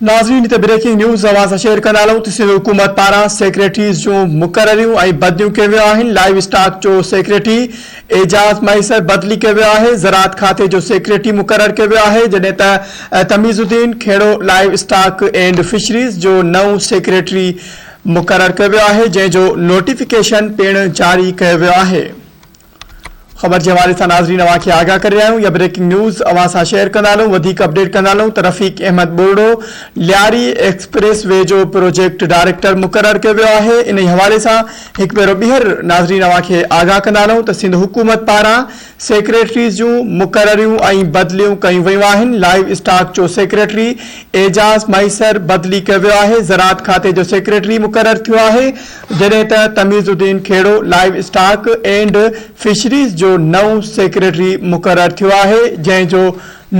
ناظرين هتي breaking news اوهان سان شيئر ڪندا هلون ته سنڌ حڪومت پاران سيڪريٽريز جون مقرريون ۽ بدليون ڪيون ويون آهن لائيو اسٽاڪ جو سيڪريٽري اعجاز مهيسر بدلي ڪيو ويو آهي زراعت کاتي جو سيڪريٽري مقرر ڪيو ويو آهي جڏهن ته Tamil Uddin Khuhro livestock and fisheries جو نئون سيڪريٽري مقرر ڪيو ويو آهي جنهن جو نوٽيفڪيشن پڻ جاري ڪيو ويو آهي. خبر جي حوالي سان ناظرين اوهان کي آگاهه ڪري رهيا آهيون يا بريڪنگ نيوز اوهان سان شيئر ڪندا هلون وڌيڪ اپڊيٽ ڪندا هلون ته رفيق احمد ٻرڙو لياري ايڪسپريس وي جو پروجيڪٽ ڊائريڪٽر مقرر ڪيو ويو آهي انهي حوالي سان هڪ ڀيرو ٻيهر ناظرين اوهان کي آگاهه ڪندا هلون ته سنڌ حڪومت پاران سيڪريٽريز جون مقرريون ۽ بدليون ڪيون ويون آهن، لائيو اسٽاڪ جو سيڪريٽري اعجاز مهيسر بدلي ڪيو ويو آهي، زراعت کاتي جو سيڪريٽري مقرر ٿيو آهي، جڏهن ته Tamil Uddin Khuhro livestock and fisheries جو نئون سيڪريٽري مقرر ٿيو آهي، جنهن جو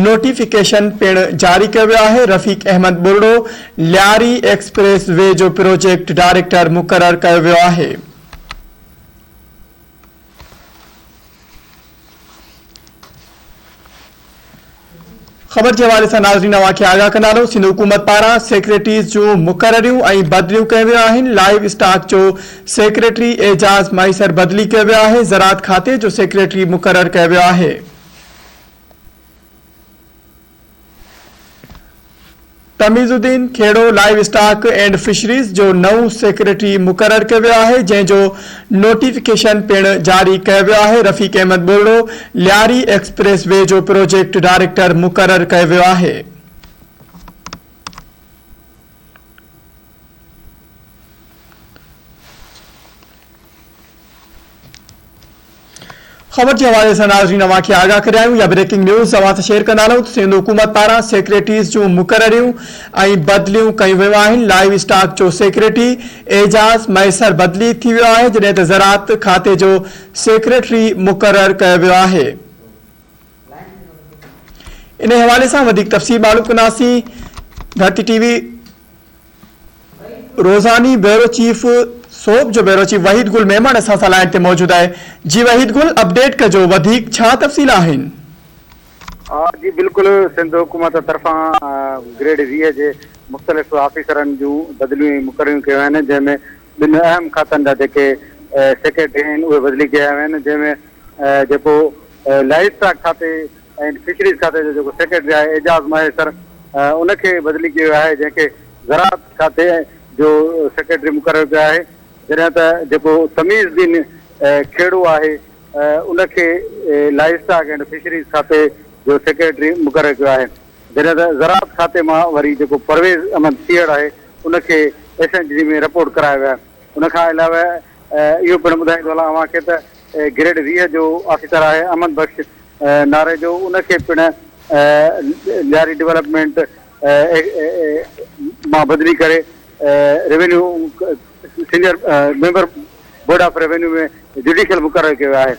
نوٽيفڪيشن پڻ جاري ڪيو ويو آهي، رفيق احمد ٻرڙو لياري ايڪسپريس وي جو پروجيڪٽ ڊائريڪٽر مقرر ڪيو ويو آهي. خبر جي حوالي سان ناظرين اوهان کي آگاهه ڪندا هلون سنڌ حڪومت پاران سيڪريٽريز جون مقرريون ۽ بدليون ڪيون ويون آهن لائيو اسٽاڪ جو سيڪريٽري اعجاز مهيسر بدلي ڪيو ويو آهي زراعت کاتي جو سيڪريٽري مقرر ڪيو ويو آهي. Tamil Uddin Khuhro livestock and fisheries جو نئون سيڪريٽري مقرر ڪيو ويو آهي جنهن جو نوٽيفڪيشن پڻ جاري ڪيو ويو آهي رفيق احمد ٻرڙو لياري ايڪسپريس وي جو پروجيڪٽ ڊائريڪٽر مقرر ڪيو ويو آهي. خبر جي حوالي سان ناظرين اوهان کي آگاهه ڪري آهيون يا بريڪنگ نيوز اوهان سان شيئر ڪندا هلون ته سنڌ حڪومت پاران سيڪريٽريز جون مقرريون ۽ بدليون ڪيون ويون آهن لائيو اسٽاڪ جو سيڪريٽري اعجاز مهيسر بدلي ٿي ويو آهي جڏهن ته زراعت کاتي جو سيڪريٽري مقرر ڪيو ويو آهي انهي حوالي سان وڌيڪ تفصيل معلوم ڪنداسين ڌرتي ٽي وي روزاني بيورو چيف سوڀ جو بيورو چيف وحيد گل ميمڻ اسان سان لائين تي موجود آهي جي وحيد گل اپڊيٽ ڪجو وڌيڪ ڇا تفصيل آهن. جي بلڪل سنڌ حڪومت طرفان گريڊ 20 جي مختلف آفيسرن جون بدليون ۽ مقرريون ڪيون آهن جنهن ۾ ٻن اهم کاتن جا جيڪي سيڪريٽري آهن اهي بدلي ڪيا ويا آهن جنهن ۾ جيڪو لائيو اسٽاڪ کاتي ۽ فشريز کاتي جو جيڪو سيڪريٽري آهي اعجاز مهيسر ان کي بدلي ڪيو ويو آهي جنهن کي زراعت کاتي جو سيڪريٽري مقرر ڪيو آهي جڏهن ته جيڪو تميز الدين کهڙو آهي ان کي لائيو اسٽاڪ اينڊ فشريز کاتي جو سيڪريٽري مقرر ڪيو آهي جڏهن ته زراعت کاتي مان وري جيڪو پرويز احمد سيهڙ آهي ان کي ايس اين جي ۾ رپورٽ ڪرايو ويو آهي ان کان علاوه اهو پڻ ٻڌائيندو هلان اوهان کي ته گريڊ 20 جو آفيسر آهي احمد بخش ناريجو ان کي پڻ لياري ڊولپمينٽ مان بدلي ڪري revenue senior member board of revenue ۾ judicial مقرر ڪيو آهي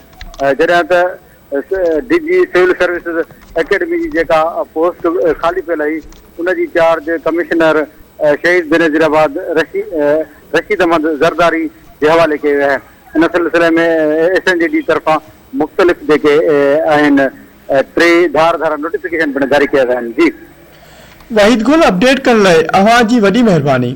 جڏهن ته ڊي جي سول سروسز اڪيڊمي جي جيڪا پوسٽ خالي پيل هئي ان جي چارج ڪمشنر شهيد بينظير آباد رشيد احمد زرداري جي حوالي ڪئي وئي آهي ان سلسلي ۾ ايس اين جي ڊي طرفان مختلف جيڪي آهن ٽي ڌار ڌار نوٽيفڪيشن پڻ جاري ڪيا ويا آهن جي. وحيد گل اپڊيٽ ڪرڻ لاء اوهان جي وڏي مهرباني.